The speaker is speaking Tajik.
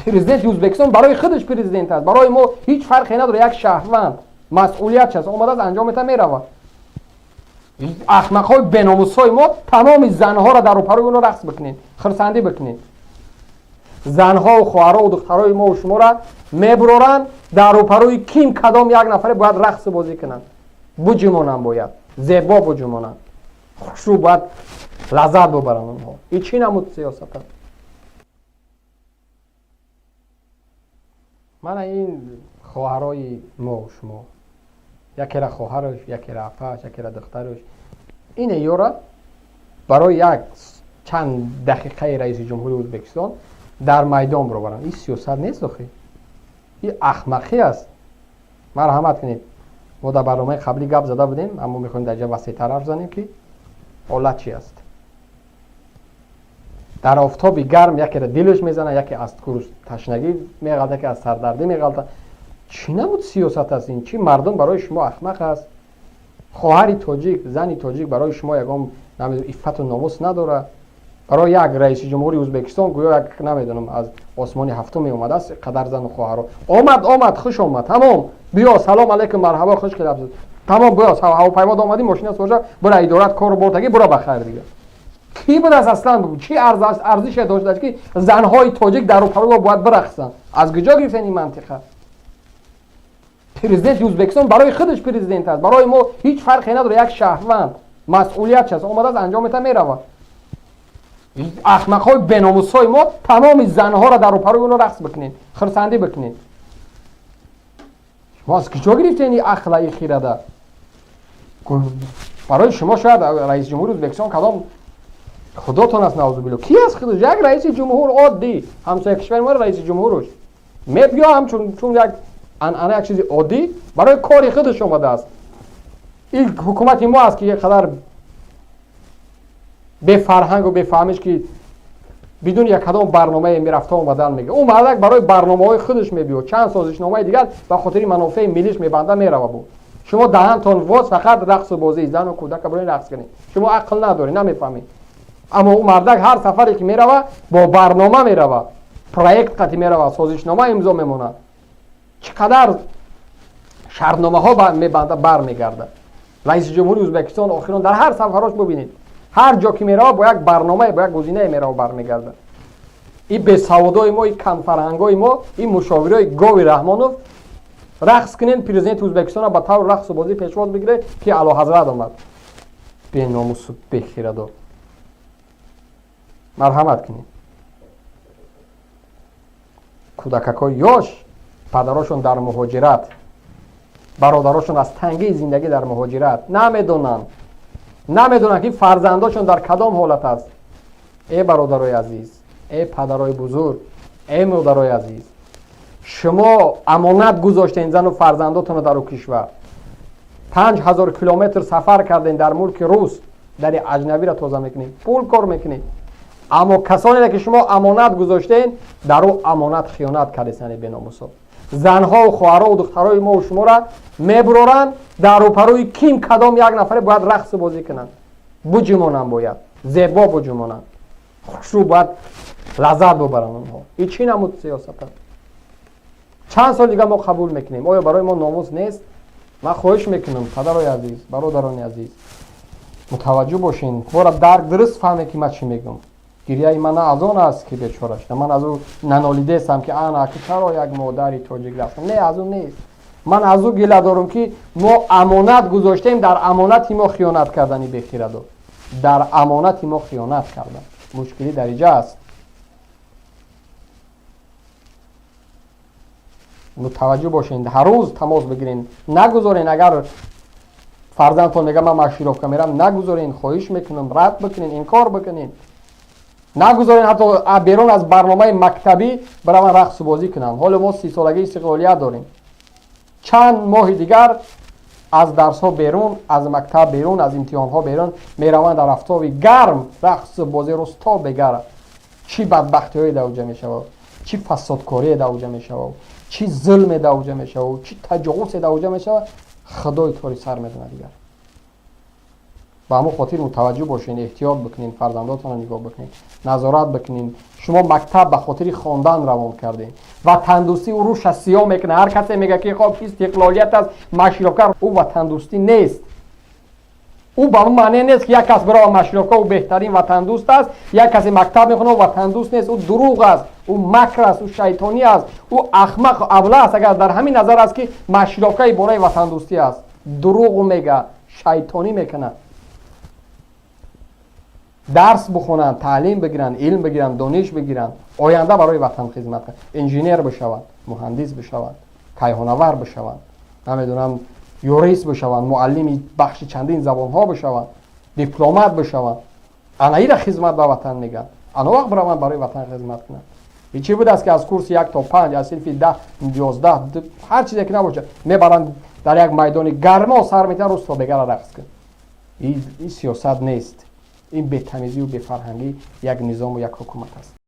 Президенти Ӯзбекистон барои худаш президент аст, барои мо ҳеҷ фарқе надорад. Як шаҳрванд масъулият аст, омадааст, анҷом мета, меравад. Ахмақҳои беномусҳои мо тамоми занҳоро дар рӯпарӯи онҳо рақс бикунед, хирсандӣ бикунед. Занҳову хоҳарову духтарои мову шуморо мебуроранд дар рӯпарӯи ким кадом як нафаре бояд рақсу бозӣ кунанд, буҷумонанд, бояд зебо буҷумонанд, хушрӯ бояд лаззат бубаранд онҳо. Ин чӣ намуд сиёсат аст? Мана ин хоҳарои мову шумо, якера хоҳараш, якера апааш, якера духтараш, ине ёра барои як чанд дақиқаи раиси ҷумҳури Ӯзбекистон дар майдон бароваранд. Ин сиёсат нест охи, ин ахмақӣ аст. Марҳамат кунед, мо дар барномаи қаблӣ гап зада будем, аммо мехоҳем дар ҷа васеътар ҳарф занем, ки ҳолат чи аст. Дар офтоби гарм якеро дилаш мезанад, яке аз ташнагӣ меғалта, яке аз сардардӣ меғалта. Чӣ намуд сиёсат аст ин? Чӣ мардум барои шумо ахмақ аст? Хоҳари тоҷик, зани тоҷик барои шумо ягон иффату номус надорад? Барои як раиси ҷумҳури Ӯзбекистон гӯё як намедонам аз осмони ҳафтум меомадааст, қадар зану хоҳаро омад, омад, хуш омад, тамом, биё, салом алейкум, марҳабо, хуш келабсиз, тамом, биё, ҳавопаймод омадӣ, мошина сожа, бура идорат кору бортагӣ, бура ба хайр. Дига кӣ будааст аслан? Чӣ арзише доштааст, ки занҳои тоҷик дар рӯпарӯ бояд бирақсанд? Аз куҷо гирифтен ин мантиқа? Президенти Ӯзбекистон барои худаш президент аст, барои мо ҳеҷ фарқе надорад. Як шаҳрванд масъулият аст, омадааст, анҷом мета, меравад. Ахмақҳои беномусҳои мо тамоми занҳоро дар рӯпарӯи онҳо рақс бикунед, хирсандӣ бикунед. Шумо аз куҷо гирифтен ин ақла, ин хирада? Барои шумо шояд раиси ҷумҳури Ӯзбекистон кадом худотон аст, наузубилло. Ки аст худаш? Як раиси ҷумҳур оддӣ, ҳамсоя кишвари мо раиси ҷумҳуруш мебиё, ҳамчун чун як анъана, як чизи оддӣ барои кори худаш омадааст. Ин ҳукумати мо аст, ки қадар бефарҳангу бефаҳмиш, ки бидуни як кадом барномае мерафта омадан мега. Ӯ мардак барои барномаҳои худаш мебиёд, чанд созишномаи дигар ба хотири манофеи миллиш мебанда, мерава. Буд шумо даҳантон воз, фақат рақсу бозӣ, зану кӯдака барои рақс кунед. Шумо ақл надоред, намефаҳмед. Аммо ӯ мардак ҳар сафаре ки мерава, бо барнома мерава, проект қатӣ мерава, созишнома имзо мемонад, чӣ қадар шартномаҳо мебанда, бармегардад. Раиси ҷумҳури Ӯзбекистон охирон дар ҳар сафарош бубинед, ҳар ҷо ки мерава, бо як барномае, бо як гузинае мерава, бармегардад. Ин бесаводои мо, ин камфарҳангои мо, ин мушовирои гови Раҳмонов рақс кунен, президенти Ӯзбекистона ба таври рақсу бозӣ пешвоз бигиред, ки Аълоҳазрат омад. Беномусу бехирадо, марҳамат кунед. Кӯдакакҳои ёш, падарошон дар муҳоҷират, бародарошон аз тангии зиндагӣ дар муҳоҷират, намедонанд, ки фарзандошон дар кадом ҳолат аст. Э бародарои азиз, э падарои бузург, э модарои азиз, шумо амонат гузоштен зану фарзандотонро дар ӯ кишвар, 5000 километр сафар кардем, дар мулки рус дари аҷнабиро тоза мекунед, пул кор мекунед, аммо касоне ки шумо амонат гузоштен, дар ӯ амонат хиёнат кардесани беномусо. Занҳову хоҳарову духтарои мову шуморо мебуроранд дар рӯпарӯи ким кадом як нафаре бояд рақсу бозӣ кунанд, буҷумонанд, бояд зебо буҷумонанд, хушрӯ бояд лаззат бубаранд онҳо. Ин чӣ намуд сиёсат аст? Чанд сол дига мо қабул мекунем? Оё барои мо номус нест? Ман хоҳиш мекунам, падарои азиз, бародарони азиз, мутаваҷҷӯҳ бошен, бора дарк дуруст фаҳме, ки ман чӣ мегӯм. Гирияи ман на аз он аст, ки бечора шудам, ман аз ӯ нанолидестам, ки ана ки чаро як модари тоҷик рафтам. Не, аз ӯ нест. Ман аз ӯ гила дорам, ки мо амонат гузоштем, дар амонати мо хиёнат кардани бехирадо, дар амонати мо хиёнат кардан. Мушкилӣ дар иҷа аст. Мутаваҷҷӯҳ бошед, ҳар рӯз тамос бигирен, нагузорен. Агар фарзандтон мега, ман маршировка мерам, нагузорен, хоҳиш мекунам, рад бикунен, инкор бикунен. Нагузорен ҳатто берун аз барномаи мактабӣ бираванд рақсу бозӣ кунанд. Ҳоло мо 30-солагии истиқлолият дорем. Чанд моҳи дигар аз дарсҳо берун, аз мактаб берун, аз имтиҳонҳо берун мераванд, дар афтоби гарм рақсу бозӣ рӯзто бегара. Чӣ бадбахтиҳое дар уҷа мешавад, чӣ фасодкорие дар уҷа мешавад, чӣ зулме дар уҷа мешавад, чӣ таҷовузе дар уҷа мешавад, худои тори сар медонад дигар. Ба ҳамон хотир мутаваҷҷӯҳ бошен, эҳтиёт бикунен, фарзандотонро нигоҳ бикунен, назорат бикунен. Шумо мактаб ба хотири хондан равон кардем. Ватандӯстӣ ӯ рӯша сиёҳ мекунад. Ҳар касе мега, ки хоб, истиқлолият аст, маршировка, ӯ ватандӯстӣ нест. Ӯ ба он маъне нест, ки як кас бирава маршировка, ӯ беҳтарин ватандӯст аст, як касе мактаб мехонад, ӯ ватандӯст нест. Ӯ дурӯғ аст, ӯ макр аст, ӯ шайтонӣ аст, ӯ ахмақ, абла аст, агар дар ҳамин назар аст, ки маршировка ибораи ватандӯстӣ аст. Дурӯғу мега, шайтонӣ мекунад. Дарс бихонанд, таълим бигиранд, илм бигиранд, дониш бигиранд, оянда барои ватан хизмат кунанд, инженер бишаванд, муҳандис бишаванд, кайҳонавар бишаванд, намедонам, юрист бишаванд, муаллими бахши чандин забонҳо бишаванд, дипломат бишаванд. Ана ира хизмат ба ватан мегӯянд. Ана вақт бираванд, барои ватан хизмат кунанд. И чӣ будааст, ки аз курси 1 то 5, аз синфи 10, 11, ҳар чизе ки набошад, мебаранд, дар як майдони гармо сар метиҳанд, рӯз то бегара рақс кун. Ин сиёсат нест, ин бетамизию бефарҳангӣ як низому як ҳукумат аст.